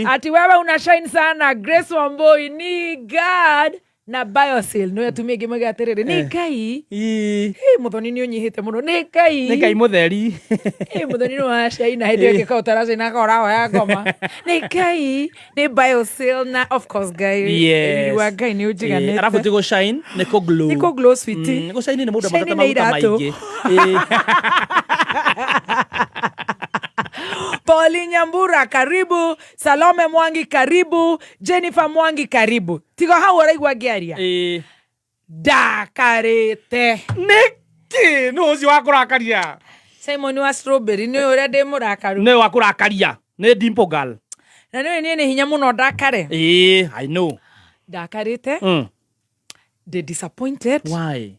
Ati wewe una shine sana. Grace Wambui ni God na Biosil nä atumia aingä mauga atä rä rä nä Ngai. Ĩ, Muthoni nä å nyihä te må no, nä Ngai. Nĩ Ngai mũtheri. Ĩ, Muthoni nä wacaina hä ndä ä ngä korwo ũtaracaina korwo ũrahoya ngoma nä Ngai, nä Biosil na of course Ngai. Riri wa Ngai nä å njiganä. Arabu ti gũ shine, nĩ kũ glow. Nĩ kũ glow, sweetie. Gũ shine nĩ mũndũ Shine amatata nĩ maguta iratũ. maingĩ. Ĩĩ. Pauline Nyambura karibu, Salome Mwangi karibu, Jennifer Mwangi karibu. Tigo hau ũraigua ngĩaria. Ndakarĩte. Nĩkĩ nĩ ũcio wa kũrakaria? Simon wa Strawberry nĩ ũrĩa ndĩ mũrakaru. Nĩ wa kũrakaria, nĩ dimple girl. Na nĩ niĩ nĩ hinya mũno ndakare. Ĩĩ, I know. Ndakarĩte. Ndĩ disappointed. Why?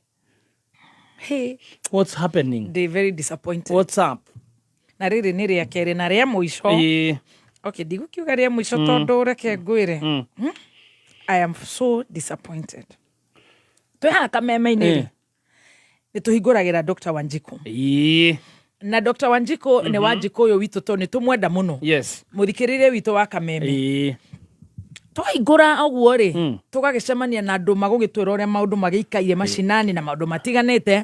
Hey, What's happening? Ndĩ very disappointed. What's up? Na rĩrĩ nĩ rĩa kerĩ na rĩa mũico. Okay, ndigũkiuga rĩa mũico tondũ reke ngwĩre. I am so disappointed. Twĩ haha kameme-inĩ rĩ, nĩ tũhingũragĩra Dr. Wanjiku. Na Dr. Wanjiku nĩ Wanjiku ũyũ witũ tondũ nĩ tũmwenda mũno. Mũthikĩrĩria witũ wa kameme. Twahingũra ũguo rĩ, tũgagĩcemania na andũ magũgĩtwĩra ũrĩa maũndũ magĩikaire macinani na maũndũ matiganĩte.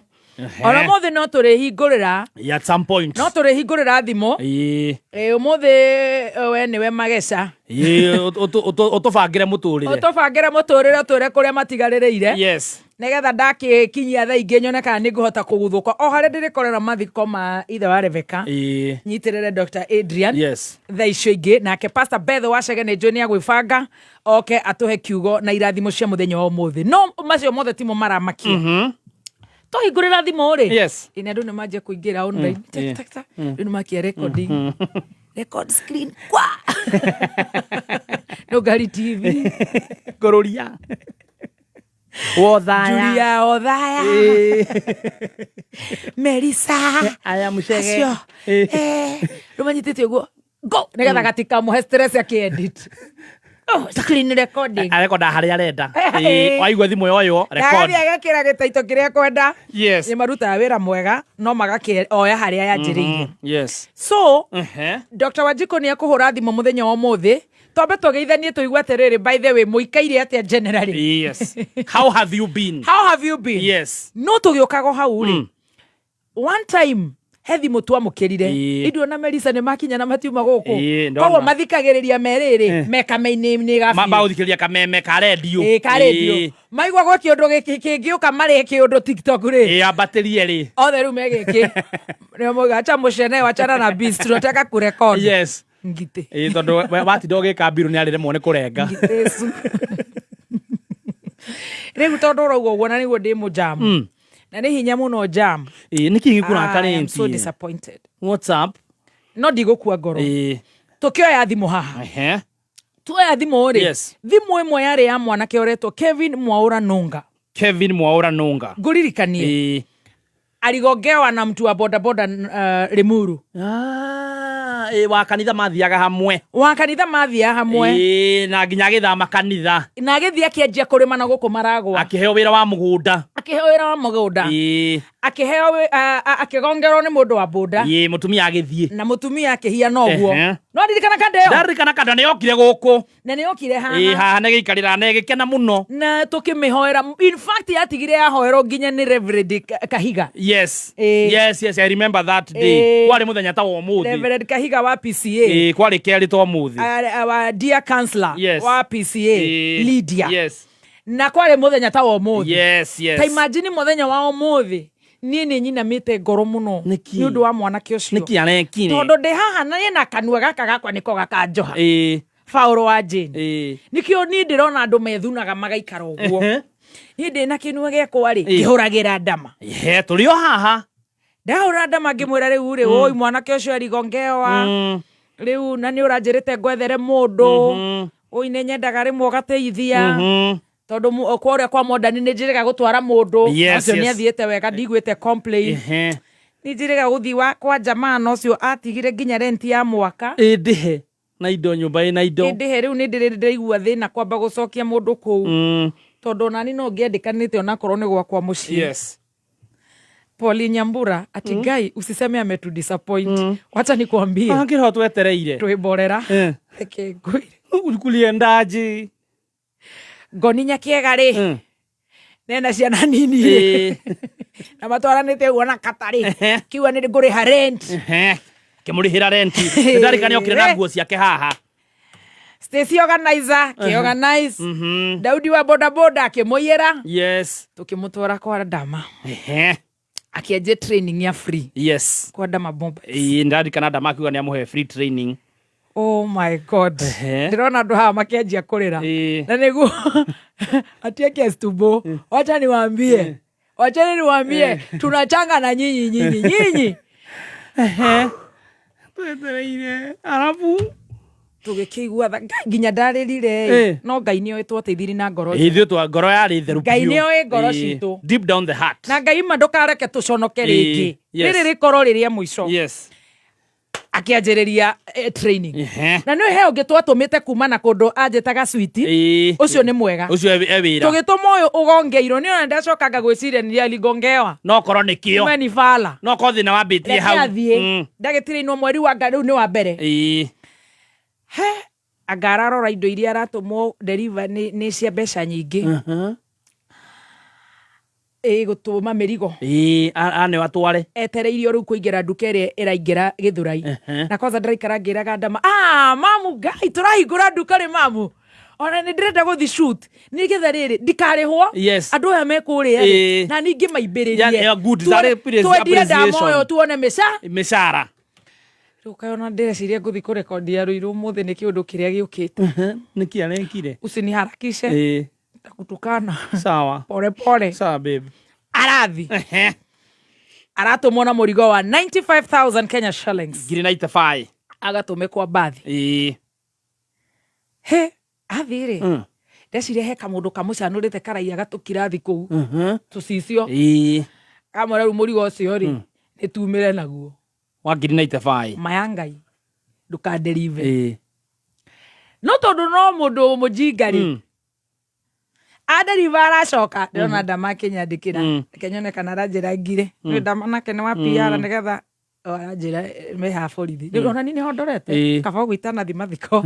Ona ũmũthĩ no tũrĩhingũrĩra Yeah, at some point. no tũrĩhingũrĩra thimũ. Ĩ, ũmũthĩ we nĩwe mageca. Ĩĩ, ũtũbangĩre mũtũrĩre. Ũtũbangĩre mũtũrĩre, ũtwĩre kũrĩa matigarĩrĩire. Nĩgetha ndakĩkinyia thaa ingĩ nyone kana nĩ ngũhota kũguthũka o harĩa ndĩrĩkorera mathiko ma ithe wa Rebecca. Nyitĩrĩre Dr. Adrian. Thaa icio ingĩ nake Pastor Beth Wacege nĩ njũĩ nĩ agwĩbanga oke atũhe kiugo na irathimo cia mũthenya wa ũmũthĩ, no macio mothe timo maramakia. Twahingũrĩra thimũ rĩ, ĩnĩ andũ nĩ manjia kũingĩra online. Tak, tak, tak. Rĩu nĩ makia recording, record screen kwa Nũngari TV. Ngũrũria wothaya. Julia Othaya, Melissa. Aya mũcege. Acio rĩu manyitĩte ũguo go nĩgetha gatikamũhe stress akĩedit. Oh, screen recording. Arekonda harĩa arenda. Ĩĩ, waigua thimũ yoywo record. Agathiĩ agekĩra gĩtaito kĩrĩa ekwenda. Nĩ marutaga wĩra mwega no magakĩoya harĩa yanjĩrĩirie. So Dr. Wanjikũ nĩ ekũhũra thimũ mũthenya wa ũmũthĩ, twambe tũgeithanie tũigue atĩrĩrĩ, by the way, mũikaire atĩa generally? Yes, how have you been? How have you been? No tũgĩũkaga o hau rĩ, one time he thimũ twamũkĩrire. Ithuĩ na Melissa nĩ makinya na matiuma gũkũ. Ĩĩ, ndona. Koguo mathikagĩrĩria merĩrĩ mekame-inĩ gabiũ. Magũthikĩrĩria kameme ka rendio. Ĩĩ, ka rendio. Maigua gwĩ kĩũndũ gĩkĩ kĩngĩũka marĩhe kĩũndũ TikTok rĩ, Ĩĩ, ambatĩrie rĩ. Othe rĩu megĩkĩ nĩo mauga, acha mũcene, wachana na beast, tunataka kurekod. Ngitĩ. Ĩĩ, tondũ watinda ũgĩka mbirũ nĩ arĩremwo nĩ kũrenga. Ngitĩ icu rĩu tondũ ũrauga ũguo na nĩguo ndĩ mũjamu na nĩ hinya mũno jam. Ĩĩ, nĩkĩ I am so gĩkũrakarĩtie? disappointed. What's up? No ndigũkua ngoro. Tũkĩoya thimũ haha, tuoya thimũ rĩ, thimũ ĩmwe yarĩ ya mwanake ũretwo Kevin Mwaũra Nunga. Kevin Mwaũra Nunga. Ngũririkanie, aligongewa na mtu wa bodaboda Limuru. Ah, ĩĩ, wa kanitha mathiaga hamwe. Wa kanitha mathiaga hamwe. Ĩĩ, na nginya agĩthama kanitha. Na agĩthiĩ akĩanjia kũrĩma na gũkũ maragwa. Akĩheo wĩra wa mũgũnda. Akĩheo wĩra wa mũgũnda. Akĩheo akĩgongerwo nĩ mũndũ wa boda. Ĩĩ, mũtumia agĩthiĩ. Na mũtumia akĩhiana ũguo. No ririkana kanda ĩyo? Ndarikana kanda, nĩ yokire gũkũ. Na nĩ yokire haha. Ĩĩ, haha nĩ gĩikarĩra na ĩgĩkena mũno. Na tũkĩmĩhoera, in fact yatigire yahoerwo nginya nĩ Reverend Kahiga. Yes, I remember that day. Kwarĩ mũthenya ta wa ũmũthĩ. Reverend Kahiga wa PCA. Ĩĩ, kwarĩ kerĩ ta ũmũthĩ. Our dear counselor wa PCA, Lydia. Na kwarĩ mũthenya ta wa ũmũthĩ. Ta imagine mũthenya wa ũmũthĩ niĩ nĩ nyinamĩte ngoro mũno Nĩkĩ? nĩ ũndũ wa mwanake ũcio. Nĩkĩ arekire? Tondũ ndĩ haha na niĩ na kanua gaka gakwa nĩko gakanjoha. Paũlũ wa Jane. Nĩkĩo niĩ ndĩrona andũ methunaga magaikara ũguo. Niĩ ndĩ na kĩnua gĩakwa rĩ, ngĩhũragĩra ndama. He, tũrĩ o haha. Ndahũra ndama ngĩmwĩra rĩu rĩ, oi mwanake ũcio arigongewa. Rĩu na nĩ ũranjĩrĩte ngwethere mũndũ. Oi nĩ nyendaga rĩmwe ũgateithia. Tondũ kũrĩa kwa Modern nĩ njĩrĩga gũtwara mũndũ. Ũcio nĩ athiĩte wega, ndiguĩte complain. Nĩ njĩrĩga gũthiĩ kwa jamaa na ũcio atigire nginya rent ya mwaka. Ĩ ndĩhe na indo, nyũmba ĩna indo. Ĩ ndĩhe, rĩu nĩ ndĩraigua thĩna kwamba gũcokia mũndũ kũu. Tondũ onani no ngĩandĩkanĩte onakorwo nĩ gwakwa mũciĩ. Pauli Nyambura ati Ngai usiseme ametudisappoint. Wacha nikuambie. Angĩrĩho twetereire. Twĩmborera. Reke ngwĩre. Kuliendaje? Ngoni Nyakiega rĩ, nena ciana nini rĩ, na matwaranĩte ũguo na katarĩ kiuga nĩ ngũrĩha rent. Kĩmũrĩhĩra renti. Ndarĩka nĩ okire na nguo ciake haha. Stacy organizer kĩorganize, Daudi wa bodaboda akĩmũiyĩra. Tũkĩmũtwara kwa Dama, akĩanjia training ya free kwa Dama Bomba. Ĩĩ, ndarikana Dama akiuga nĩ amũhe free training. Oh my God. Ndĩrona andũ haha makĩanjia kũrĩra. Na nĩguo atieke stubo, wacha niwaambie, wacheni niwaambie, tunachanga na nyinyi, nyinyi, nyinyi. Twetereire arabu. Tũgĩkĩigua tha Ngai nginya ndarĩrire. No Ngai nĩoĩ twateithirie na ngoro. Ithuĩ twa ngoro yarĩ theru Ngai biũ. Nĩoĩ ngoro citũ. Deep down the heart. Na Ngai ma ndũkareke tũconoke rĩngĩ. Rĩrĩ rĩkorwo rĩrĩa mũico. Akĩanjĩrĩria training. Na nĩ he ũngĩ twatũmĩte kuma na kũndũ anjĩtaga switi. Ũcio nĩ mwega. Ũcio e wĩra. Tũgĩtũma ũyũ ũgongeirwo nĩ ona ndacokanga gwĩciria nĩ aligongewa. No korwo nĩ kĩo. Kumbe ni fala. No korwo thĩna wambĩtie Reke hau. athiĩ. Ndagĩtirĩinwo mweri wa nga rĩu nĩ wa mbere. He anga ararora indo iria aratũmwo deliver nĩ cia mbeca nyingĩ. Ĩ gũtũma mĩrigo. Ĩĩ, aneo atware. Etereirio rĩu kũingĩra nduka ĩrĩa ĩraingĩra Gĩthũrai. Na kwanza ndĩraikara ngĩraga Ndama, ah, mamu Ngai tũrahingũra nduka rĩ mamu, ona nĩ ndĩrenda gũthi shoot nĩgetha rĩrĩ ndikarĩhwo. Andũ aya mekũrĩa rĩ, na ningĩ maimbĩrĩrie. Yeah, good. Tarĩ Twendie Ndama appreciation. ũyũ tuone mĩca Mĩcara. Rĩu kayona ndĩreciria ngũthi kũrekodia rũirũ ũmũthĩ nĩ kĩũndũ kĩrĩa gĩũkĩte. Nĩkĩ arekire? Usiniharakishe. Takutukana. Sawa. Pole pole. Sawa babe. Arathi aratũmwo na mũrigo wa 95,000 Kenya shillings. Ngiri 95. Agatũme kwa bathi. He athi rĩ, ndeciria he kamũndũ kamũcanũrĩte karaia gatũkirathi kũu tũcicio. Kamwĩra rĩu mũrigo ũcio rĩ, nĩ tumĩre naguo. Wa ngiri 95. Maya Ngai ndũkanderive. No tondũ no mũndũ mũjinga rĩ, aderiva aracoka ndĩrona Ndama akĩnyandĩkĩra. Reke nyone kana aranjĩra ngire nĩ Ndama nake nĩ wa PR nĩgetha o aranjĩra me haha borithi. Ona niĩ nĩho ndorete. Kaba ũguo itanathi mathiko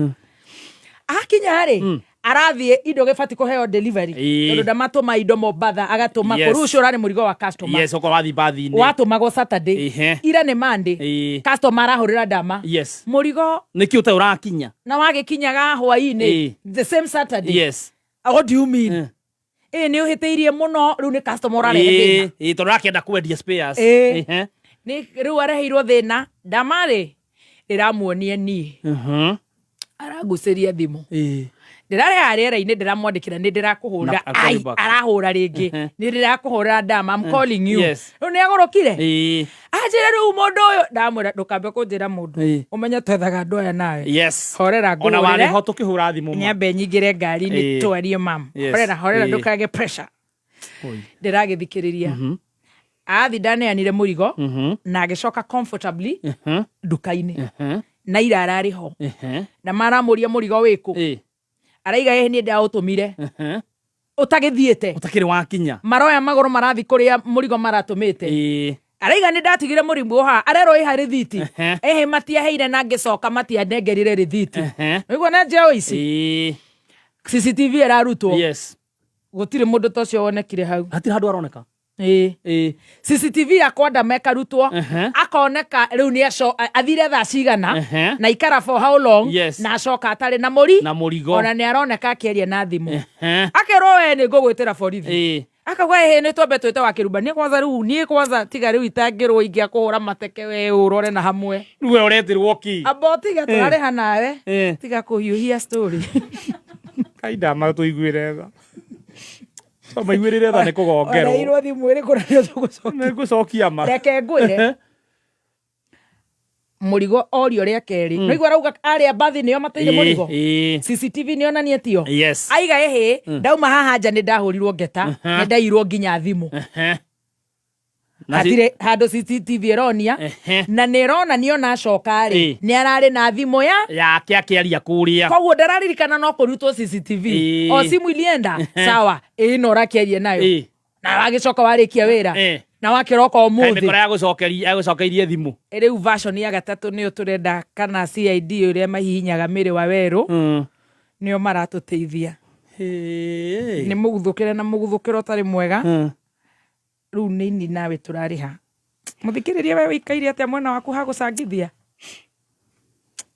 akinya rĩ, arathiĩ indo gĩbati kũheo delivery. Tondũ ndamatũma indo Mombatha agatũma kũu ũcio ũrarĩ mũrigo wa customer. Yes, okorwo wathi bathi-inĩ. Watũmagwo Saturday. Ira nĩ Monday. Customer arahũrĩra Ndama. Mũrigo Nĩkĩ ũtarĩ ũrakinya? Na wagĩkinyaga hwaĩ-inĩ the same Saturday. What do you mean? Ĩ nĩ ũhĩtĩirie mũno, rĩu nĩ customer ũrarehe thĩna. Ĩĩ, tondũ arakĩenda kwendia spares. Nĩ rĩu areheirwo thĩna Ndama rĩ, rĩramuonie niĩ arangucĩria thimũ. Ndĩrarĩ rĩera-inĩ, ndĩramwandĩkĩra nĩ ndĩrakũhũrĩra. Na call Ai, back. arahũra rĩngĩ, nĩ ndĩrakũhũrĩra Ndama, I'm calling you. Rĩu nĩ agũrũkire. Anjĩre rĩu mũndũ ũyũ, ndamwĩra ndũkambe kũnjĩra mũndũ. Ũmenye twethaga andũ aya nawe. Horera. Ona ngũhũrĩre. warĩ ho tũkĩhũra thimũ ma. Nyambe nyingĩre ngari-inĩ twarie mam. Horera, horera. Ndũkage pressure. Oi. Ndĩragĩthikĩrĩria athi ndaneanire mũrigo na agĩcoka comfortably nduka-inĩ na ira ararĩ ho na maramũria mũrigo wĩkũ. Araiga ĩhĩ niĩ ndaũtũmire ũtagĩthiĩte. Ũtakĩrĩ wakinya. Maroya magũrũ marathi kũrĩa mũrigo maratũmĩte. Araiga nĩ ndatigire mũrimũ haha, arerwo ĩha rĩthiti. Ĩhĩ matiaheire na ngĩcoka matianengerire rĩthiti. Ũigua na njeo ici. CCTV ĩrarutwo. Gũtirĩ mũndũ ta ũcio wonekire hau. Hatirĩ handũ aroneka. Ĩĩ. CCTV yakwa Ndama ĩkarutwo. Akoneka rĩu nĩ aco athire thaa cigana na ikara for how long na acoka atarĩ na mũri Na mũrigo. Ona nĩ aroneka akĩaria na thimũ. Akerwo we nĩ ngũgwĩtĩra borithi. Akauga ĩhĩ nĩ twambe twĩte wa kĩrumba niĩ kwanza, rĩu niĩ kwanza tiga rĩu itangĩrwo ingĩakũhũra mateke we ũrore na hamwe. Rĩu we ũretirwo ki? Amba ũtige tũrarĩha nawe. Tiga kũhiũhia story. Kai Ndama tũiguĩre tha. Maiguĩrĩre tha nĩ kũgongerwo. Oreirwo thimũ ĩrĩkũ na nĩyo tũgũcokia? Nĩ ngũcokia ma. Reke ngwĩre, mũrigo orio rĩa kerĩ mm. Noigua arauga arĩa mbathi nĩo mateire mũrigo. CCTV nĩonanie tio. Aiga ĩhĩ ndauma haha nja nĩ ndahũrirwo ngeta, nĩ ndairwo nginya thimũ. Na Hatirĩ handũ CCTV ĩronia. Na nĩ ĩronania ona acoka rĩ, nĩ ararĩ na thimũ ya yake akĩaria kũrĩa. Koguo ndararirikana no kũrutwo CCTV. O simu ilienda sawa ĩno ũrakĩaria nayo na wagĩcoka warĩkia wĩra. Na wakĩroka Kaĩ ũmũthĩ. Mĩkora yagũcokeirie thimũ. Rĩu version ya gatatũ nĩyo tũrenda, kana CID ũrĩa mahihinyaga mĩrĩ wa werũ nĩo maratũteithia. Nĩ mũguthũkĩre na mũguthũkĩro ũtarĩ mwega. Rĩu nĩ ini nawe tũrarĩha. Mũthikĩrĩria, we wĩikaire atĩa mwena waku hagũcangithia?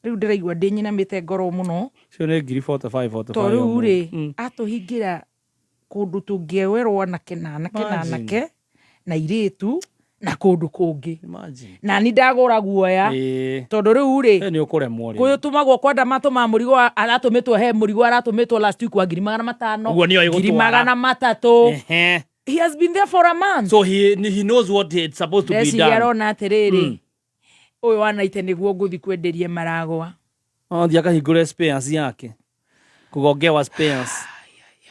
Rĩu ndĩraigua ndĩ nyinamĩte ngoro mũno. Cio nĩ ngiri 45 45 To rĩu o rĩ mũndũ. Atũhingĩra kũndũ tũngĩewerwo anake na anake na Imagine. anake na irĩtu na kũndũ kũngĩ. Imagine. Na ni ndagũra guoya tondũ rĩu rĩ Ĩ, nĩ ũkũremwo rĩ. Kũyũ tũmagwo kwenda matũma mũrigo aratũmĩtwo, he mũrigo aratũmĩtwo last week wa 500,000, Ũguo nĩyo ngiri ĩgũtwara. 300. He has been there for a month. So he knows what it's supposed to be Ndeciria done. arona atĩrĩrĩ, ũyũ wanaite nĩguo ngũthi kwenderie maragwa. Athiĩ akahingũre spares yake, kũgongewa spares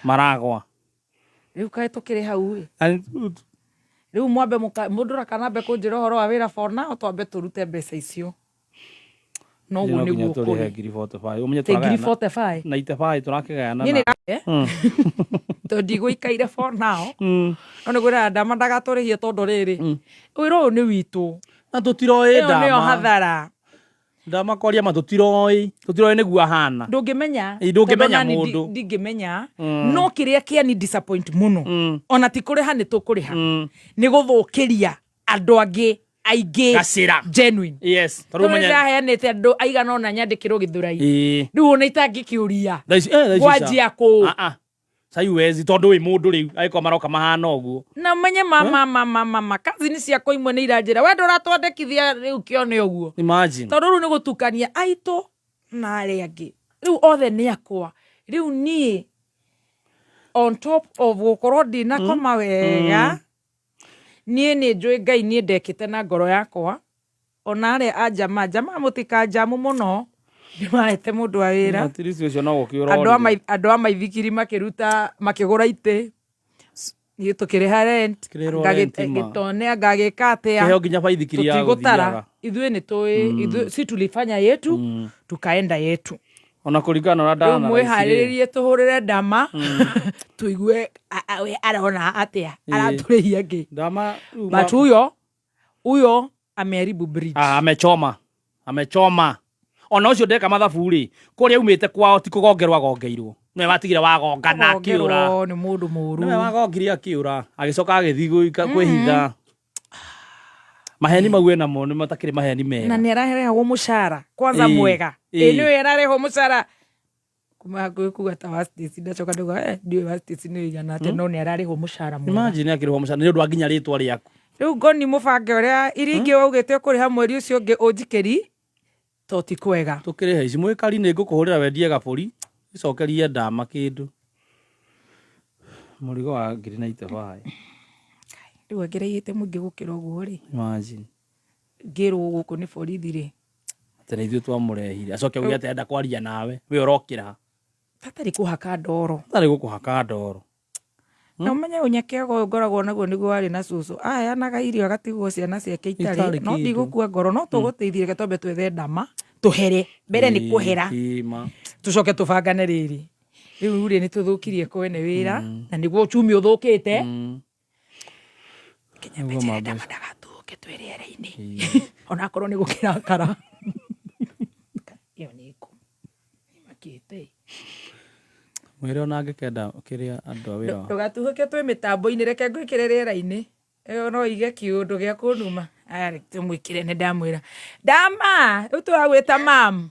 maragwa. Rĩu kaĩ tũkĩrĩ hau ĩ. Rĩu mwambe mũndũ rakanambe kũnjĩra ũhoro wa wĩra for now, twambe tũrute mbeca icio noguo No nginya nĩguo tũrĩhe kũrĩ. Ngiri 45 ũmenye Tĩ ngiri tũragayana 45. 95 tũrakĩgayana Niĩ na nĩ tondũ ndigũikaire for now, no nĩ kwĩraga ndama ndagatũrĩhie, tondũ rĩrĩ, wĩra ũyũ nĩ witũ. Na tũtiroĩ Ĩyo nĩyo ndama hathara. Ndama kwaria ma, tũtiroĩ nĩguo ahana. Ndũngĩmenya. Ĩ, ndũngĩmenya Tondũ nani mũndũ. Ndingĩmenya, no kĩrĩa kĩani disappoint mũno, ona ti kũrĩha nĩ tũkũrĩha, nĩ gũthũkĩria andũ angĩ aingĩ Gacĩra. Genuine. Yes, tondũ Tondũ ũmenye nĩndaheanĩte andũ aigana ũna nyandĩkĩrwo Gĩthũrai. Rĩu ona itangĩkĩũria Thaa ici thaa ici ngwanjia kũ? Ah, ah. Sai wezi, tondũ wĩ mũndũ rĩu angĩkorwo maroka mahana ũguo. Na menye mama mama mama kazini ciakwa imwe nĩ iranjĩra, we ndũratwandĩkithia rĩu kĩone ũguo. Imagine. Tondũ rĩu nĩ gũtukania aitũ na arĩa angĩ, rĩu othe nĩ akwa. Rĩu niĩ on top of gũkorwo ndinakoma wega, niĩ nĩ njũĩ Ngai niĩ ndekĩte na ngoro yakwa. Ona arĩa a njama njama mũtikanjamu mũno, ndĩmahete mũndũ wa wĩra. At least ũcio no gũkĩũra Andũ a orire. Andũ a maithikiri makĩruta, makĩgũra itĩ, niĩ tũkĩrĩha rent. Kĩrĩhĩrwo rent ma. Gĩtone ngagĩka atĩa. Kĩheo nginya baithikiri ya Tũtigũtara. gũthiaga. Ithuĩ nĩ tũĩ ithuĩ si tulifanya yetu, tukaenda yetu. Ona kũringana na ũrĩa Rĩu ndana mwĩharĩrĩrie tũhũrĩre ndama tũigue we arona atĩa, aratũrĩhia ngĩ. Ndama rĩu But huyo huyo ameharibu bridge. Ah, amechoma, amechoma. Ona ũcio ndeka mathabu rĩ, kũrĩa aumĩte kwao ti kũgongerwo agongeirwo, nĩwe watigire wagonga na akĩũra. Kũgongerwo nĩ mũndũ mũru. Nĩwe wagongire akĩũra, agĩcoka agĩthiĩ kwĩhitha. Maheni mau enamo nĩ matakĩrĩ maheni Na mega. nĩ ararehwo mũcara kwanza mwega. Ĩ, nĩwe ararehwo mũcara kuma hakuhĩ kuga ta wa Stacy, ndacoka ndauga ndiũĩ wa Stacy nĩ ũigana atĩa, no nĩ ararĩhwo mũcara mwega. Imagine akĩrĩhwo mũcara nĩ ũndũ wa nginya rĩtwa rĩaku. Rĩu ngoni mũbange ũrĩa iria ingĩ waugĩte ũkũrĩha mweri ũcio ũngĩ ũnjikĩri to ti kwega. Tũkĩrĩha ici mwĩkari nĩ ngũkũhũrĩra wendie gabũri gĩcokerie ndama kĩndũ mũrigo wa ngiri 95. Rĩu angĩraihĩte mũingĩ gũkĩra ũguo rĩ. Imagine. Ngĩrwo gũkũ nĩ borithi rĩ. Atĩ nĩ ithuĩ twamũrehire, acoke uge atĩ enda kwaria nawe, we ũrokĩra. Tatarĩ kũhaka ndoro. Atarĩ gũkũhaka ndoro. Na ũmenye ũnyakĩaga ũyũ ngoragwo naguo nĩguo warĩ na cũcũ, aheanaga irio agatigwo ciana ciake itarĩ. Itarĩ No kĩndũ. ndigũkua ngoro, no tũgũteithie. Reke twambe twethe ndama tũhere mbere nĩ kũhera. Ĩĩ, ma. Tũcoke tũbangane rĩrĩ. Rĩu rĩ, nĩ tũthũkirie kwene wĩra na nĩguo uchumi ũthũkĩte. Kinya Nĩguo mbeca mambe- ndama ndagatũke twĩ rĩera-inĩ onakorwo nĩ gũkĩrakara. Ĩyo nĩ kũ makĩte. Mwĩre ona angĩkenda kĩrĩa andũ a wĩra wa Ndũgatuhũke twĩ mĩtambo-inĩ, reke ngwĩkĩre rĩera-inĩ. Ĩyo no ige kĩũndũ gĩa kũnuma. Aya, reke tũmwĩkĩre. Nĩ ndamwĩra ndama rĩu tũragwĩta mam.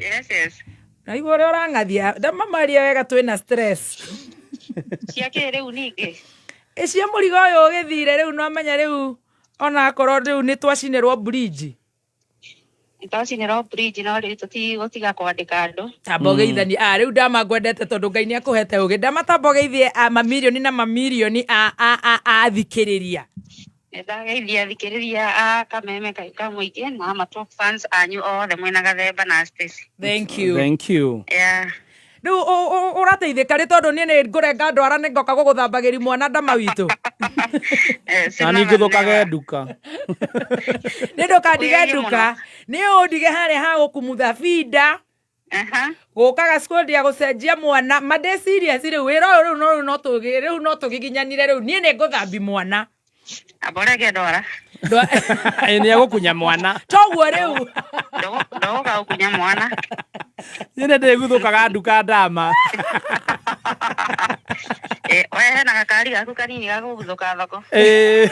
Yes. Naigua ũrĩa ũrang'athia ndama, maria wega, twĩna stress. Cia kĩ rĩu ningĩ? Ĩcio mũrigo ũyũ ũgĩthire rĩu, no menya rĩu onakorwo rĩu nĩ twacinĩrwo bridge. Nĩtwacinĩrwo bridge, no rĩu tũtigũtiga kwandĩka andũ. Tamba ũgeithanie. Ah, rĩu ndama ngwendete tondũ Ngai nĩ akũhete ũgĩ. Ndama, tamba ũgeithie a mamirioni na mamirioni a athikĩrĩria. Nĩndageithia athikĩrĩria a Kameme kaĩ ka mũingĩ na ama top fans anyu othe mwĩna Gathemba na Stacy. Thank you. Thank you. Yeah. Rĩu ũrateithĩka rĩ, tondũ niĩ nĩ ngũrenga ndwara, nĩ ngoka gũgũthambagĩri mwana ndama witũ. Na niĩ ngũthũkage nduka. Nĩ ndũkandige Wĩyarie nduka, nĩ ũndige harĩa ha gũkumutha binda. Gũkaga squad ya gũcenjia mwana ma ndĩ serious. Rĩu wĩra ũyũ rĩu no rĩu no tũgĩ rĩu no tũgiginyanire. Rĩu niĩ nĩ ngũthambi mwana. Amba ũreke ndwara. Ĩ nĩ egũkunya mwana. Toguo rĩu. Ndũgũka gũkunya mwana. Niĩ nĩ ndĩguthũkaga nduka ndama. Eh, we hena gakari gaku kanini ga kũguthũka thoko. Ĩ.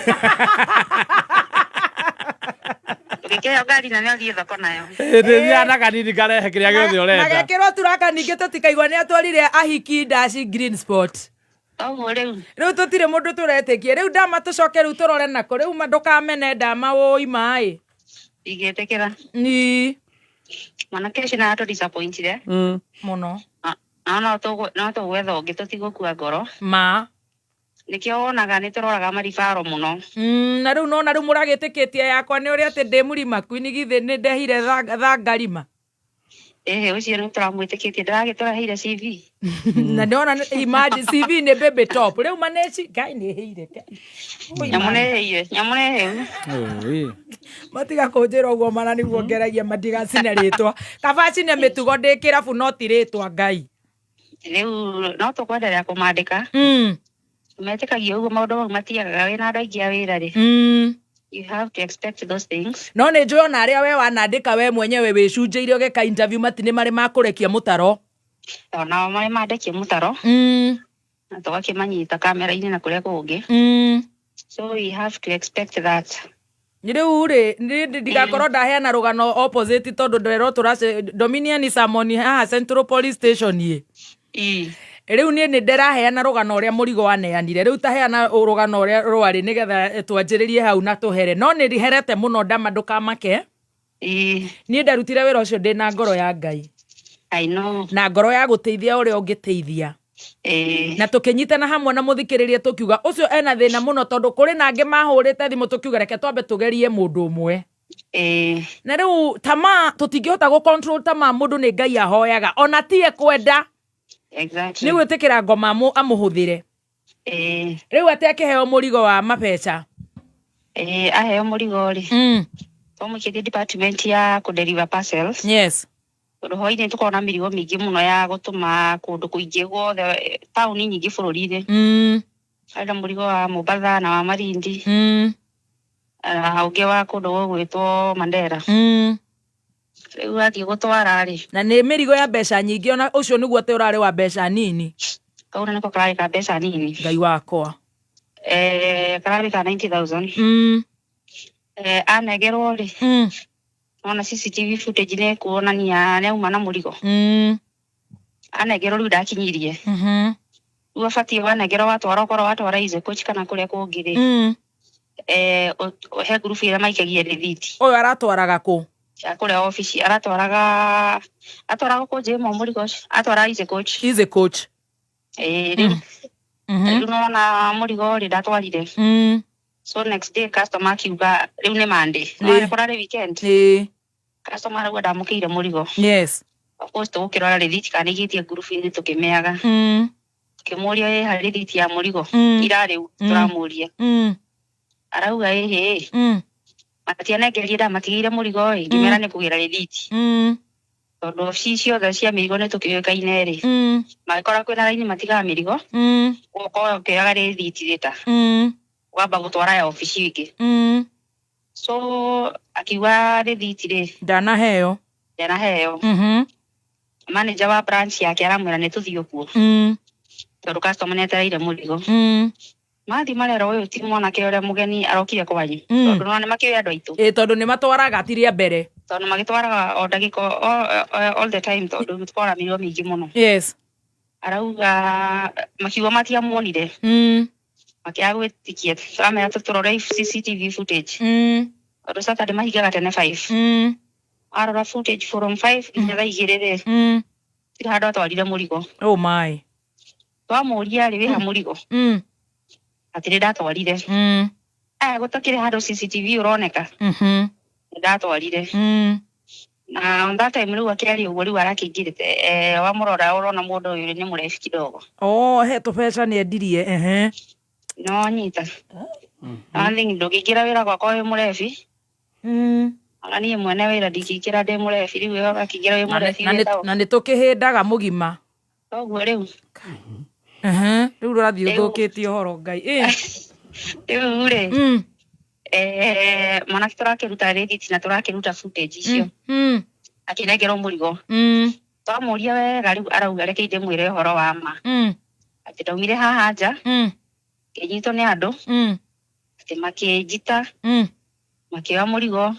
Ũngĩkĩheo ngari nene ũthiĩ thoko nayo. Ĩ, ndĩthiaga na kanini karehe kĩrĩa gĩothe ũrenda. Magekĩrwo turaka ningĩ tũtikaigua nĩ atwarire ahiki ndaci green spot. Toguo rĩu. Rĩu tũtirĩ mũndũ tũretĩkia. Rĩu ndama tũcoke rĩu tũrore nako. Rĩu ma ndũkamene ndama wũi maĩ. Ingĩtĩkĩra. Ni Mwanake ũcio nĩ atũ disappointire. Mũno. No no tũgwetha ũngĩ tũtigũkua ngoro. Ma. Nĩkĩo wonaga nĩ tũroraga maribaro mũno. Na rĩu nona rĩu mũragĩtĩkĩtie yakwa nĩ ũrĩa atĩ ndĩ mũrima kwini githĩ nĩ ndehire thangarima. Ĩhĩ ũcio nĩ tũramwĩtĩkĩtie ndĩragĩtũreheire CV. Na ndona imagine CV nĩ baby top. Rĩu maneci ngai nĩ hĩire. Nyamũ nĩ hĩire, nyamũ nĩ hĩu. Ũĩ. Matiga kũnjĩra ũguo mana nĩguo ngeragia matigacine rĩtwa. Kaba cine mĩtugo ndĩ kĩrabu no ti rĩtwa Ngai. Rĩu no tũkwenderea kũmandĩka. Metĩkagia ũguo maũndũ mau matiagaga wĩna andũ aingĩ a wĩra rĩ. You have to expect those things. No nĩ njũĩ ona arĩa we wanandĩka we mwenyewe wĩcunjĩire ũgeka interview mati nĩ marĩ makũrekia mũtaro. Onao marĩ mandekie mũtaro. Na tũgakĩmanyita kamera-inĩ na kũrĩa kũngĩ. So we have to expect that. Rĩu rĩ ndigakorwo ndaheana rũgano opposite tondũ nderwo tũrace Dominion Samoni haha Central Police Station ĩ. Rĩu niĩ nĩ ndĩraheana rũgano ũrĩa mũrigo waneanire. Rĩu taheana rũgano ũrĩa rwarĩ nĩgetha twanjĩrĩrie hau na tũhere. No nĩ herete mũno ndama ndũkamake. Niĩ ndarutire wĩra ũcio ndĩna ngoro ya Ngai. I know. Na ngoro ya gũteithia ũrĩa ũngĩteithia. Na tũkĩnyitana hamwe na mũthikĩrĩria tũkiuga ũcio ena thĩna mũno tondũ kũrĩ na angĩ mahũrĩte thimũ tũkiuga reke twambe tũgerie mũndũ ũmwe. Na rĩu tamaa tũtingĩhota gũ control tamaa mũndũ nĩ Ngai ahoyaga ona tie kwenda. Exactly. Nĩ gwĩtĩkĩra ngoma amũhũthĩre. Rĩu atĩ akĩheo mũrigo wa mabeca. Aheo mũrigo rĩ. Twamũikĩtie department ya kũ deliver parcels. Yes. Tondũ hwaĩ-inĩ tũkoragwo na mĩrigo mĩingĩ mũno ya gũtũma kũndũ kũingĩ guothe taũni nyingĩ bũrũri-inĩ. Harĩ na mũrigo wa Mombatha na wa Malindi. Na ũngĩ wa kũndũ gũgwĩtwo Mandera. Rĩu athiĩ gũtwara rĩ. Na nĩ mĩrigo ya mbeca nyingĩ ona ũcio nĩguo atĩ ũrarĩ wa mbeca nini. Kau nĩko kararĩ ka mbeca nini. Ngai wakwa. Kararĩ ka 90,000. Anengerwo rĩ. Ona CCTV footage nĩ kuonania nĩ auma na mũrigo. Anengerwo rĩu ndakinyirie. Rĩu abatiĩ wanengerwo watwara okorwo watwara Easy Coach kana kũrĩa kũngĩ rĩ. He ngurubu ĩrĩa maikagia rĩthiti. Ũyũ aratwaraga kũ? Ya kũrĩa obici aratwaraga atwaraga kũ Jemo mũrigo ũcio atwaraga Easy Coach. Easy Coach. Rĩu rĩu nona mũrigo rĩ ndatwarire. So next day customer akiuga rĩu nĩ Monday. Nĩ kũrarĩ weekend. Customer arauga ndamũkĩire mũrigo. Yes. Of course tũgũkĩrora rĩthiti kana nĩigĩtie ngurubu-inĩ tũkĩmĩaga. Tũkĩmũria ĩ ha rĩthiti ya mũrigo. Ira rĩu tũramũria. Arauga ĩhĩ. Matianengerie ndamatigĩire mũrigo ĩ ngĩmera nĩ kũgĩra rĩthiti. Tondũ obici ciothe cia mĩrigo nĩ tũkĩũĩkaine rĩ. Mangĩkora kwĩna raini matigaga mĩrigo. Ũkorwo ũkĩoyaga rĩthiti rĩta. Wamba gũtwara ya obici ĩngĩ. So akiuga rĩthiti rĩ. Ndanaheo. Ndanaheo. Manager wa branch yake aramwĩra nĩ tũthiĩ ũguo. Tondũ customer nĩ etereire mũrigo. Mathiĩ marera ũyũ ti mwanake ũrĩa mũgeni arokire kwanyu. Tondũ nĩ makĩũĩ andũ aitũ. Ĩ tondũ nĩ matwaraga ti rĩa mbere. Tondũ magĩtwaraga o ndagĩka all the time tondũ tũkoragwo na mĩrigo mĩingĩ mũno. Yes. Arauga makiuga matiamuonire. Makĩaga gwĩtĩkia tũramera tũrore CCTV footage. Tondũ Saturday mahingaga tene 5. Arora footage from 5 nginya thaa igĩrĩ rĩ. Gũtirĩ handũ atwarire mũrigo. Oh my. Twamũria rĩ wĩha mũrigo. Atĩ nĩ ndatwarire. Aya gũtakĩrĩ handũ CCTV ũroneka. Nĩ ndatwarire. Na on that time rĩu akĩaria ũguo rĩu arakĩingĩrĩte wamũrora ũrona mũndũ ũyũ nĩ mũrebi kidogo. Oh he tũbeca nĩ endirie ehe. No nyita. One thing ndũngĩingĩra wĩra gwakwa wĩ mũrebi. Ona niĩ mwene wĩra ndingĩingĩra ndĩ mũrebi rĩu we ũgakĩingĩra wĩ mũrebi wĩtagwo. Na nĩ tũkĩhĩndaga mũgima. Toguo rĩu. Rĩu ũrathiĩ ũthũkĩtie ũhoro Ngai. Rĩu rĩ, mwanake tũrakĩruta rĩthiti na tũrakĩruta footage icio, akĩnengerwo mũrigo. Twamũria wega rĩu arauga reke ndĩmwĩre ũhoro wa ma, atĩ ndaumire haha nja, ngĩnyitwo nĩ andũ, atĩ makĩnjita, makĩoya mũrigo,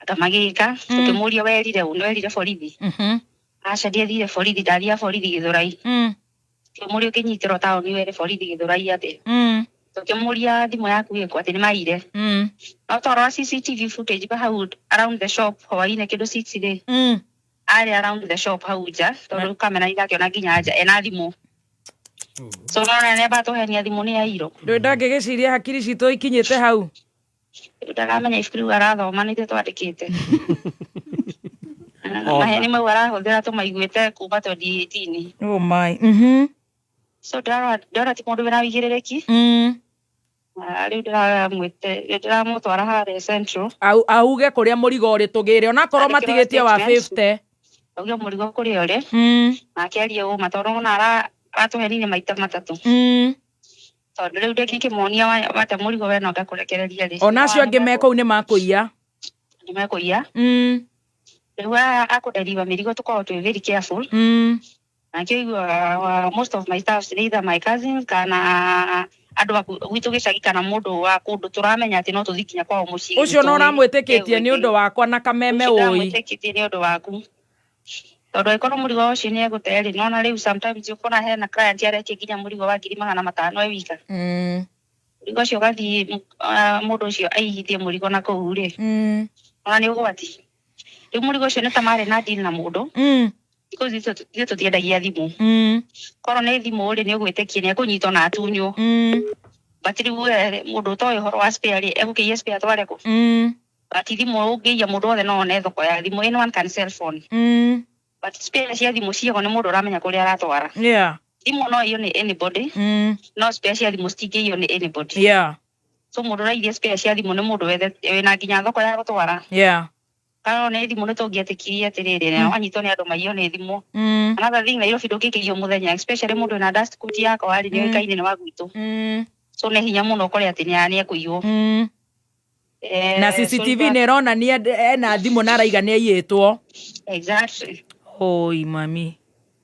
anga magĩka. Tũkĩmũria, werire ũ? Nĩwerire borithi? Aca, ndiathire borithi, ndathia borithi Gĩthũrai. Tũkĩmũria, ũkĩnyitĩrwo taũni were borithi Gĩthũrai atĩa? Tũkĩmũria, thimũ yaku ĩkũ? Atĩ nĩ maire. No twarora CCTV footage ba hau around the shop hwainĩ kĩndũ 6 rĩ, arĩ around the shop hau nja, tondũ kamera irakĩona nginya nja ena thimũ. So nona nĩ amba tũhenia, thimũ nĩ yairwo. Ndũĩ ndangĩgĩciria hakiri citũ ikinyĩte hau. Rĩu ndaramenya ibuku rĩu arathoma nĩ ithuĩ twandĩkĩte. Maheni mau arahũthĩra tũmaiguĩte kuma 2018. Oh my. So ndĩrarora, ndĩrona ti mũndũ wĩna wĩigĩrĩrĩki. Na rĩu ndĩramwĩte, ndĩramũtwara harĩa Central. Auge kũrĩa mũrigo ũrĩ tũgĩre, onakorwo Andĩkĩrwo matigĩtie wa statement. 50. Auge mũrigo kũrĩa ũrĩ, nake arie ũma, tondũ ona aratũhenirie maita matatũ. Tondũ rĩu ndĩngĩkĩmuonia wate mũrigo we no ngakũrekereria rĩ. Ona acio angĩ me kũu nĩ makũiya. Nĩ mekũiya. Rĩu aya akũdeliver mĩrigo tũkorwo twĩ very careful. Nakĩo iguaga most of my staffs nĩ either my cousins kana andũ a gwitũ gĩcagi, kana mũndũ wa kũndũ tũramenya atĩ no tũthiĩ nginya kwao mũciĩ. Ũcio no ũramwĩtĩkĩtie nĩ ũndũ wakwa na kameme Ũcio ũi. Ndamwĩtĩkĩtie nĩ ũndũ waku, tondũ angĩkorwo mũrigo ũcio nĩ egũte rĩ, nona rĩu sometimes ũkona hena client aretia nginya mũrigo wa 500,000 e wika. Mũrigo ũcio ũgathiĩ, mũndũ ũcio aigithie mũrigo na kũu rĩ, ona nĩ ũgwati. Rĩu mũrigo ũcio nĩ ta marĩ na deal na mũndũ, because ithuĩ tũtiendagia thimũ. Korwo nĩ thimũ rĩ, nĩ ũgwĩtĩkia nĩ ekũnyitwo na atunywo. But rĩu we mũndũ ũtoĩ ũhoro wa spare rĩ, egũkĩiya spare atware kũ? But thimũ ũngĩiya, mũndũ wothe no one thoko ya thimũ, anyone can sell phone. But spare cia thimũ ciagwo nĩ mũndũ ũramenya kũrĩa aratwara. Thimũ no ĩiywo nĩ anybody, no spare cia thimũ citingĩiywo nĩ anybody. So mũndũ ũrairia spare cia thimũ nĩ mũndũ wĩna nginya thoko ya gũtwara. Kana nĩ thimũ nĩ tũngĩetĩkirie atĩrĩrĩ, na wanyitwo nĩ andũ maiywo nĩ thimũ. Another thing, Nairobi ndũngĩkĩiywo mũthenya, especially mũndũ wĩna dust coat yakwa rĩ, nĩ ũĩkaine nĩ wa gwitũ. So nĩ hinya mũno ũkore atĩ nĩ ekũiywo. Na CCTV nĩ ĩronania ena thimũ na araiga nĩ aiyĩtwo. Exactly. Oi mami.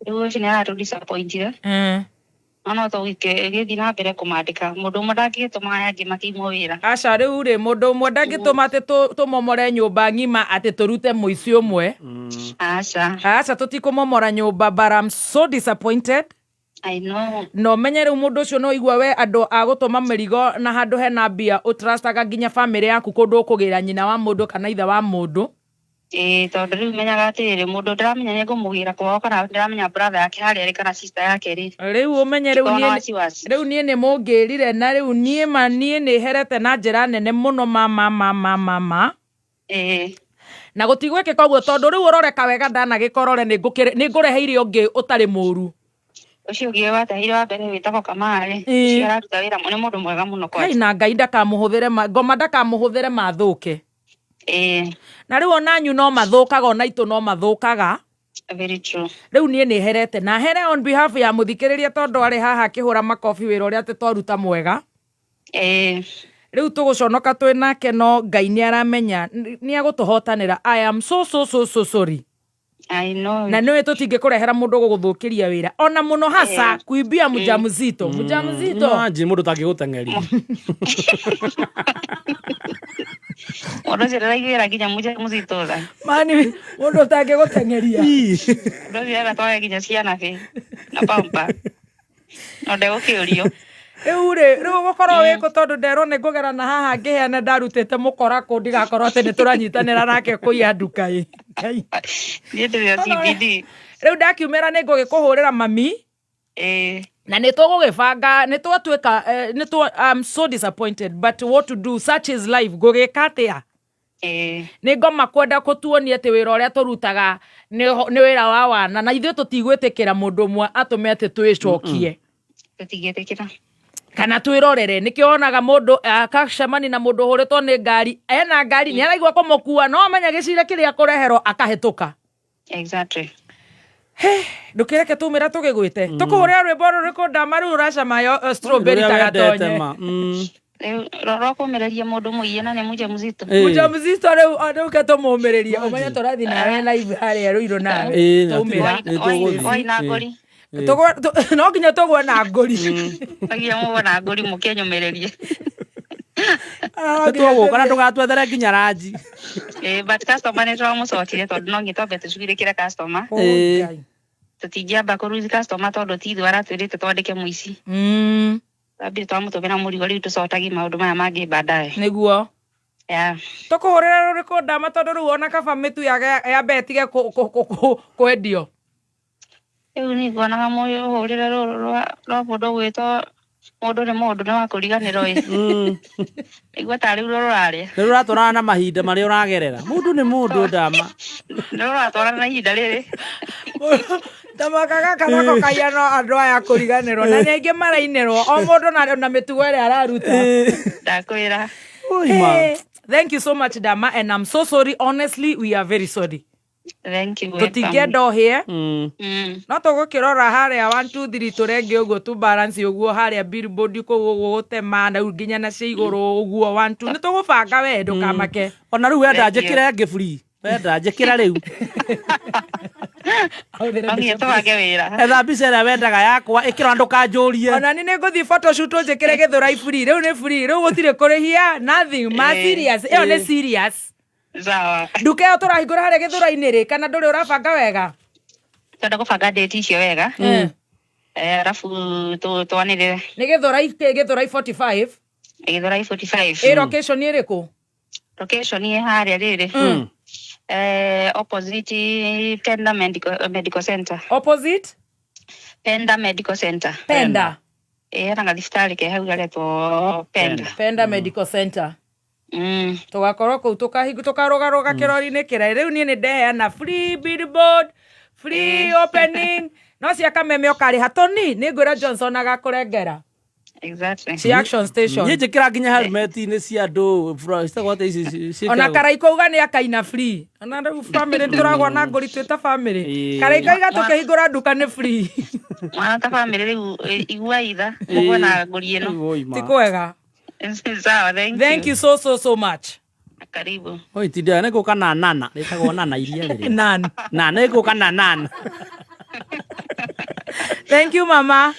Rĩu ũcio nĩ aratũ disappointire. No no tũgĩthiĩ na mbere kũmandĩka, mũndũ ũmwe ndangĩgĩtũma aya angĩ makĩimwo wĩra. Aca, rĩu rĩ, mũndũ ũmwe ndangĩtũma atĩ tũmomore nyũmba ng'ima atĩ tũrute mũici ũmwe. Aca. Aca, tũtikũmomora nyũmba, but I'm so disappointed. I know. Na ũmenye rĩu mũndũ ũcio no igua we andũ a gũtũma mĩrigo na handũ hena mbia, ũtrustaga nginya famĩlĩ yaku, kũndũ ũkũgĩra nyina wa mũndũ kana ithe wa mũndũ. Ĩĩ, tondũ rĩu menyaga atĩrĩrĩ, mũndũ ndĩramenya nĩ ngũmũgĩra kwao, kana ndĩramenya brother yake harĩa arĩ kana sister yake rĩ, Rĩu ũmenye rĩu ndikoragwo na niĩ wasiwasi. Rĩu niĩ nĩ mũngĩrire, na rĩu niĩ ma niĩ nĩ herete na njĩra nene mũno ma ma ma ma ma ma. Na gũtigwĩkĩka ũguo, tondũ rĩu ũroreka wega ndanagĩkorore nĩ ngũreheire ũngĩ ũtarĩ mũru. Ũcio ũngĩ watahire wa mbere wĩtagwo Kamarĩ, ũcio araruta wĩra, nĩ mũndũ mwega mũno Kai kwanja. Na Ngai ndakamũhũthĩre ngoma, ndakamũhũthĩre mathũke. Na rĩu onanyu no mathũkaga, ona itũ no mathũkaga. Very true. Rĩu niĩ nĩ herete na here on behalf ya mũthikĩrĩria, tondũ arĩ haha akĩhũra makobi wĩra ũrĩa atĩ twaruta mwega. Rĩu tũgũconoka twĩ nake, no Ngai nĩ aramenya, nĩ agũtũhotanĩra. I am so so so so sorry. I know. Na nĩũĩ tũtingĩkũrehera mũndũ ũgũgũthũkĩria wĩra ona mũno, hasa kuibia mjamzito, mjamzito. Imagine mũndũ ũtangĩgũteng'eria. Mũndũ ũcio ndaraiguĩra nginya mũzito tha. Mani mũndũ ũtangĩgũteng'eria. Mũndũ ũcio agatwara nginya ciana bĩ na pampa no ndegũkĩũrio. Rĩu rĩ, rĩu ũgũkorwo wĩkũ? Tondũ nderwo nĩ ngũgera na haha ngĩheana ndarutĩte mũkora kũ, ndigakorwo atĩ nĩ tũranyitanĩra nake kũiya nduka ĩ. Ngai. Niĩ ndĩrĩ o CBD. Rĩu ndakiumĩra nĩ ngũgĩkũhũrĩra mami. Na nĩ tũgũgĩbanga nĩ twatuĩka nĩ twa. I'm so disappointed, but what to do, such is life. Ngũgĩka atĩa? Nĩ ngoma kwenda kũtuonia atĩ wĩra ũrĩa tũrutaga nĩ wĩra wa wana, na ithuĩ tũtigwĩtĩkĩra mũndũ ũmwe atũme atĩ twĩcokie. Tũtingĩtĩkĩra. Kana twĩrorere. Nĩkĩo wonaga mũndũ akacemania na mũndũ ũhũrĩtwo nĩ ngari, ena ngari, nĩ araigua kũmũkua, no amenya gĩcira kĩrĩa kũreherwo akahĩtũka. Ndũkĩreke tumĩra tũgĩgwĩte. Tũkũhũrĩra rwĩmbo rũrĩkũ ndama rĩu ũracama yo strawberry Rũrĩa ta wendete gatonye. ma. Rĩu rora ũkũmĩrĩria mũndũ mũiye na nĩ mũja mzito. Mũja mzito rĩu rĩu ke tũmũmĩrĩrie ũmenye tũrathiĩ nawe live harĩa rũirũ nawe. Ĩĩ, na Twaumĩra. nĩ tũgũthiĩ. Waina ngori. No nginya tũgwe na ngũri. Nginya mũgwe na ngori mũkĩnyũmĩrĩrie. Nĩ tũgũka na ndũgatwethere nginya ranji. Ĩĩ, but customer nĩ tũramũcotire tondũ no nginya twambe tũcugurĩkĩre customer. Ĩĩ. Tũtingĩamba kũ lose customer tondũ ti ithuĩ aratwĩrĩte twandĩke mũici. Twambire twamũtũmĩra mũrigo rĩu tũcotagie maũndũ maya mangĩ baadaye. Nĩguo. Yeah. Tũkũhũrĩra rũrĩkũ ndama tondũ rĩu ona kaba mĩtu yambe ĩtige kwendio. Rĩu niĩ nguonaga mũhũrĩre rũrũ rwa mũndũ ũgwĩtwo mũndũ nĩ mũndũ nĩ wa kũriganĩrwo ĩ. Nĩguo tarĩ ruo rũrarĩa. Nĩ rũratwarana na mahinda marĩa ũragerera. Mũndũ nĩ mũndũ ndama. Nĩ rũratwarana na ihinda rĩrĩ. Tamaka gaka nako kahiana andũ aya kũriganĩrwo na nĩ aingĩ marainĩrwo o mũndũ na mĩtugo ĩrĩa araruta. Ndakwĩra. Hey, thank you so much Dama and I'm so sorry, honestly we are very sorry. Thank you. Welcome. Tũtingĩenda ũhĩe. No tũgũkĩrora harĩa 1 2 3 tũrenge ũguo tu balance ũguo harĩa billboard kũu ũguo gũtema na rĩu nginya na cia igũrũ ũguo 1 2 nĩ tũgũbanga we ndũkamake. Ona rĩu wenda Thank you. njĩkĩre ĩngĩ free. Wenda njĩkĩra rĩu. No nginya tũbange wĩra. Etha mbica ĩrĩa wendaga yakwa ĩkĩra ndũkanjũrie. Ona ni nĩ ngũthiĩ photoshoot ũnjĩkĩre gĩthũrai free rĩu nĩ free rĩu gũtirĩ kũrĩhia nothing ma serious ĩyo nĩ serious. Sawa. Nduka ĩyo tũrahingũra harĩa gĩthũrai-inĩ rĩ kana ndũrĩ ũrabanga wega? Twenda kũbanga date icio wega. Arabu twanĩrĩre. Nĩ gĩthũrai kĩ gĩthũrai 45? Gĩthũrai 45. Ĩ location ĩrĩkũ? Location ĩ harĩa rĩrĩ. Opposite Penda Medical Center. Opposite? Penda Medical Center. Penda. Hena gathibitarĩ ke hau garetwo Penda. Penda Medical Center. Tũgakorwo kũu tũkarũgarũga kĩrori-inĩ kĩrĩa rĩu niĩ nĩ ndeheana free billboard, free opening no cia kameme ũkarĩha toni nĩ ngwĩra Johnson agakũrengera. Exactly. Cia action station. Niĩ njĩkĩra nginya helmet-inĩ cia andũ citagwo atĩa ici ciĩkĩragwo? Ona Karaiko uga nĩ akaina free. Ona rĩu family tũragwa na ngũri twĩ ta family. Karaiko iga tũkĩhingũra nduka nĩ free. Mwana ta family rĩu igua itha mũgwe na ngũri ĩno. Ti kwega. Sawa, thank you. Thank you so so so much. Karibu. Oi tindia nĩ ngũka na nana rĩtagwo nana iria rĩrĩ. Nan. Na nĩ ngũka na nana. Thank you mama.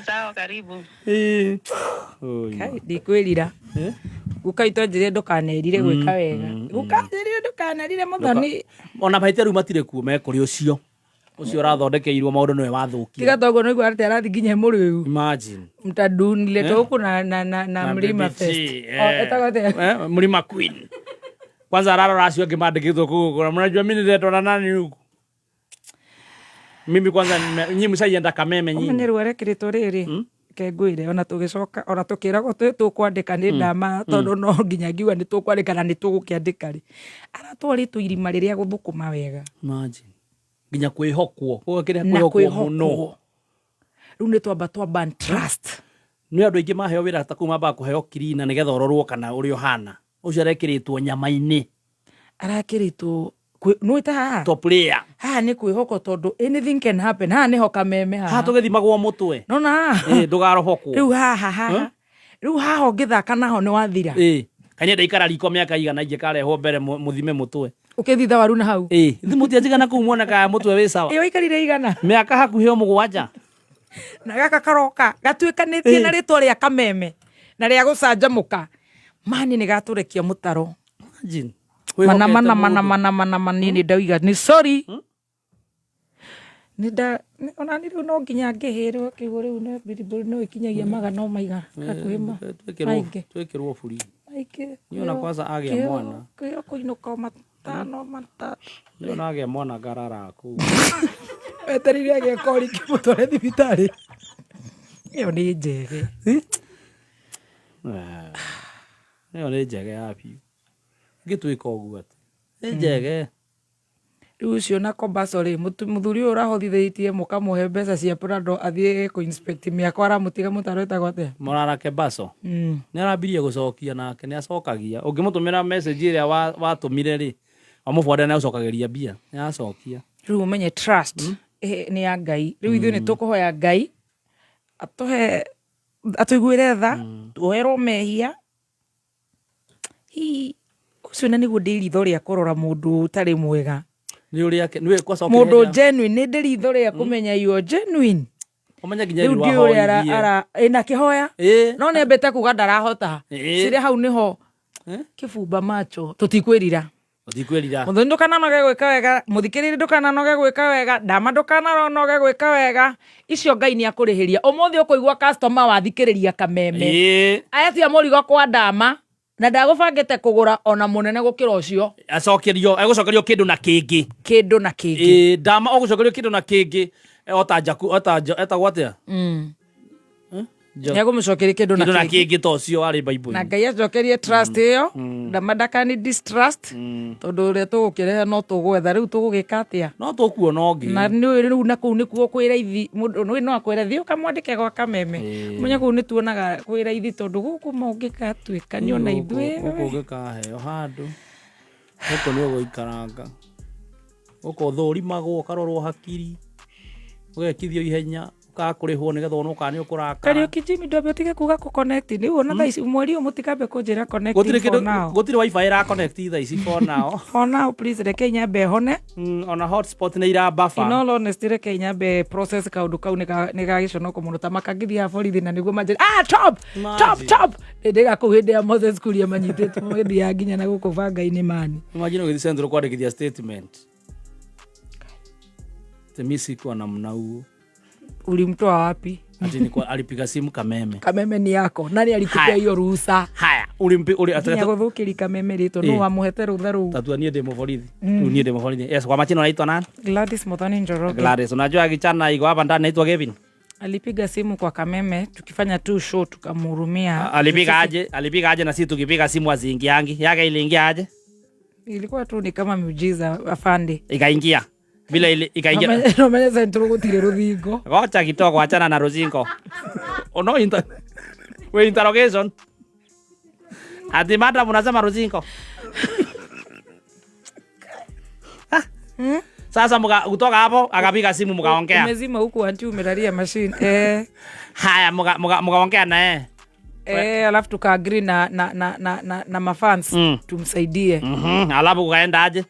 Sawa, karibu. Kai ndikwĩrira. Guka itũ anjĩrire ndũkanerire gwĩka wega. Guka anjĩrire ndũkanerire mũthoni. Ona mahĩtia rĩu matirĩ kuo me kũrĩ ũcio. Ũcio ũrathondekeirwo maũndũ nĩwe wathũkia. Tiga toguo nĩguo atĩ arathiĩ nginya mũrĩu. Imagine. Mtadunile huku na Mlima Fest. Ĩtagwo atĩa? Mlima Queen. Kwanza ararora acio angĩ mandĩkĩtwo kũu. Mnajua mimi nĩndetwo na nani huku? Mimi kwanza nyinyi mshaienda Kameme nyinyi. Ũmenye rĩu arekĩrĩtwo rĩrĩ. Ke ngwĩre ona tũgĩcoka ona tũkĩragwo twĩ tũkwandĩka nĩ ndama tondũ no nginya ngiuga nĩ tũkwandĩka na nĩ tũgũkĩandĩka rĩ. Aratwarĩtwo irima rĩrĩa gũthũkũma wega. Imagine. Nginya kwĩhokwo. Koguo kĩrĩa Na kwĩhokwo mũno. kwĩhokwo. Rĩu nĩ twamba twa ban trust. Nĩ andũ aingĩ maheo wĩra ta kũu mambaga kũheo cleaner nĩgetha ũrorwo kana ũrĩa ũhana. Ũcio arekĩrĩtwo nyama-inĩ. Arakĩrĩtwo nĩ ta haha. Top layer. Haha nĩ kwĩhokwo tondũ anything can happen. Haha nĩho Kameme haha. Haha tũgĩthimagwo mũtwe. Nona haha. Ndũgarobokwo. Rĩu haha haha. Rĩu haha ũngĩthaka naho nĩ wathira. Kanye ndaikara riko mĩaka igana ingĩkarehwo mbere mũthime mũtwe. Ũkĩthitha waru na hau. Ithuĩ mũtianjigana kũu muone kana mũtwe wĩ sawa. Waikarire igana. Mĩaka hakuhĩ o mũgwanja. Na gaka karoka gatuĩkanĩtie na rĩtwa rĩa Kameme na rĩa gũcanjamũka. Mani nĩ gatũrekia mũtaro. Imagine. Mana mana mana mana mana mana niĩ ndauga nĩ sorry. Nĩ ona niĩ rĩu no nginya ngĩhĩrwo kiugo rĩu nĩ billboard no ĩkinyagia magana o maigana hakuhĩ maingĩ. Twĩkĩrwo buri. Maingĩ. Niĩ ona kwanza agĩa mwana. Kĩo kũinũka o matano matatũ. Niĩ ona agĩa mwana ngarara kũu. Wetereire agĩe kori kĩmũtware thibitarĩ. Ĩyo nĩ njege. Ĩyo nĩ njege ya biũ. Ngĩtuĩka ũguo atĩ. Nĩ njege. Rĩu ũcio na Kombaco rĩ, mũthuri ũyũ ũrahothithĩtie mũkamũhe mbeca cia Prado athiĩ kũ inspect mĩako aramũtiga mũtaro ĩtagwo atĩa? Morara Kebaso. Nĩ arambirie gũcokia nake nĩ acokagia. Ũngĩmũtũmĩra message ĩrĩa watũmire rĩ, wamũbwatĩra nĩ agũcokagĩria mbia. Nĩ aracokia. Rĩu ũmenye trust. Nĩ ya Ngai. Rĩu ithuĩ nĩ tũkũhoya Ngai atũhe, atũiguĩre tha, tuoherwo mehia. Hihi ũcio na nĩguo ndĩ ritho rĩa kũrora mũndũ ũtarĩ mwega. Nĩ ũrĩa nĩ kwacokeria. Mũndũ genuine, nĩ ndĩ ritho rĩa kũmenya you are genuine. Ũmenye nginya Rĩu rĩu ndiũĩ ũrĩa wahoithie. ara ĩ, na kĩhoya. No nĩ ambĩte kuga ndarahota. Cirĩ hau nĩho kĩbumba macho tũtikwĩrira. Tũtikwĩrira. Mũthoni ndũkananoge gwĩka wega, mũthikĩrĩria ndũkananoge gwĩka wega, ndama ndũkananoge gwĩka wega. Icio Ngai nĩ akũrĩhĩria. Ũmũthĩ ũkũigua customer wathikĩrĩria kameme. Aetia mũrigo kwa ndama na ndagũbangĩte kũgũra ona mũnene gũkĩra ũcio. Acokerio, egũcokerio kĩndũ na kĩngĩ. Kĩndũ na kĩngĩ. Ĩĩ, ndama ũgũcokerio kĩndũ na kĩngĩ. Ota Jaku, ota etagwo atĩa? Nĩegũmũcokeria kĩndũ na Kĩndũ na kĩngĩ. Kĩngĩ ta ũcio warĩ Bible. Na Ngai acokerie trust ĩyo, ndama ndakani distrust, tondũ ũrĩa tũgũkĩrehe no tũgwetha. Rĩu tũgũgĩka atĩa? No tũkuona ũngĩ. Na nĩũĩ rĩu na kũu nĩkuo kwĩ raithi. Mũndũ nĩũĩ no akwĩre thiĩ ũkamwandĩke gwa kameme. Mũnya kũu nĩtuonaga kwĩ raithi tondũ gũkũ mũngĩgatuĩka nĩ ona ithuĩ. Gũkũ ũngĩkaheo handũ, gũkũ nĩ ũgũikaranga. Gũkũ ũthũrimagwo, ũkarorwo hakiri, ũgekithio ihenya, ũkaga kũrĩhwo nĩgetha wonwo kana nĩ ũkũrakara. Kariũki Jimmy, ndwambe ũtige kuga kũ connect. Rĩu ona thaa ici mweri ũyũ mũtikambe kũnjĩra connect Gũtirĩ for kĩndũ, now. Gũtirĩ wifi ĩra connect thaa ici for now. For now, please, reke nyambe hone. Ona hotspot nĩ ira buffer. In all honesty, reke nyambe process kaũndũ kau nĩ ga gĩconoko mũno, ta makangithia borithi na nĩguo manjĩre, ah, top top. Imagine. Top ndĩga kũu hĩndĩ ya Moses Kuria manyitĩtwo magĩthiaga nginya na gũkũ banga-inĩ mani. Imagine ũgĩthiĩ Central kwandĩkithia statement. Ati sikuwa namna huo. Ulimtoa wapi? Ati ni kwa alipiga simu Kameme. Kameme ni yako? Nani alikupea Haya. hiyo ruhusa? Haya, ulimpi uli Nginya gũthũkĩri Kameme rĩtwa nũ wamũhete rũtha rũu? Tatua niĩ ndĩ mũborithi. Rĩu niĩ ndĩ mũborithi. Yes, kwa majina unaitwa nani? Gladys Muthoni Njoroge. Gladys. Unajua kijana iko hapa ndani naitwa Kevin. Alipiga simu kwa Kameme tukifanya tu show, tukamhurumia. Alipiga aje? Alipiga aje na sisi tukipiga simu aziingiangi? Yake iliingia aje? Ilikuwa tu ni kama miujiza, afande. Ikaingia. Bila ile ikaingia. Nomenye Central gũtirĩ rũthingo. Gocha kitoko, achana na ruzingo. Ono inter we interrogation. Ati madam unasema ruzingo. Ah. Sasa muka kutoka hapo akapiga simu mukaongea. Umezima huku anti umelalia machine. Haya, mukaongea na yeye. Alafu tukaagree na mafans tumsaidie. Alafu kukaenda aje?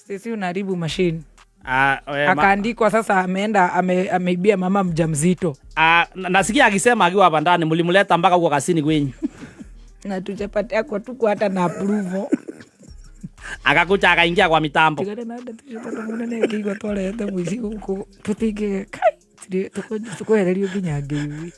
Sisi unaharibu machine. Ah, Akaandikwa sasa ameenda ameibia mama mjamzito. Ah, nasikia akisema akiwa hapa ndani mlimleta mpaka huko kasini kwenyu. Na tuchapatia kwa tuko hata na approval. Akakuja akaingia kwa mitambo. Tigana na ndeto icio tondũ mũnene angĩigua twarehete mũici gũkũ tũtingĩ kai tũkwehererio nginya ngeithi.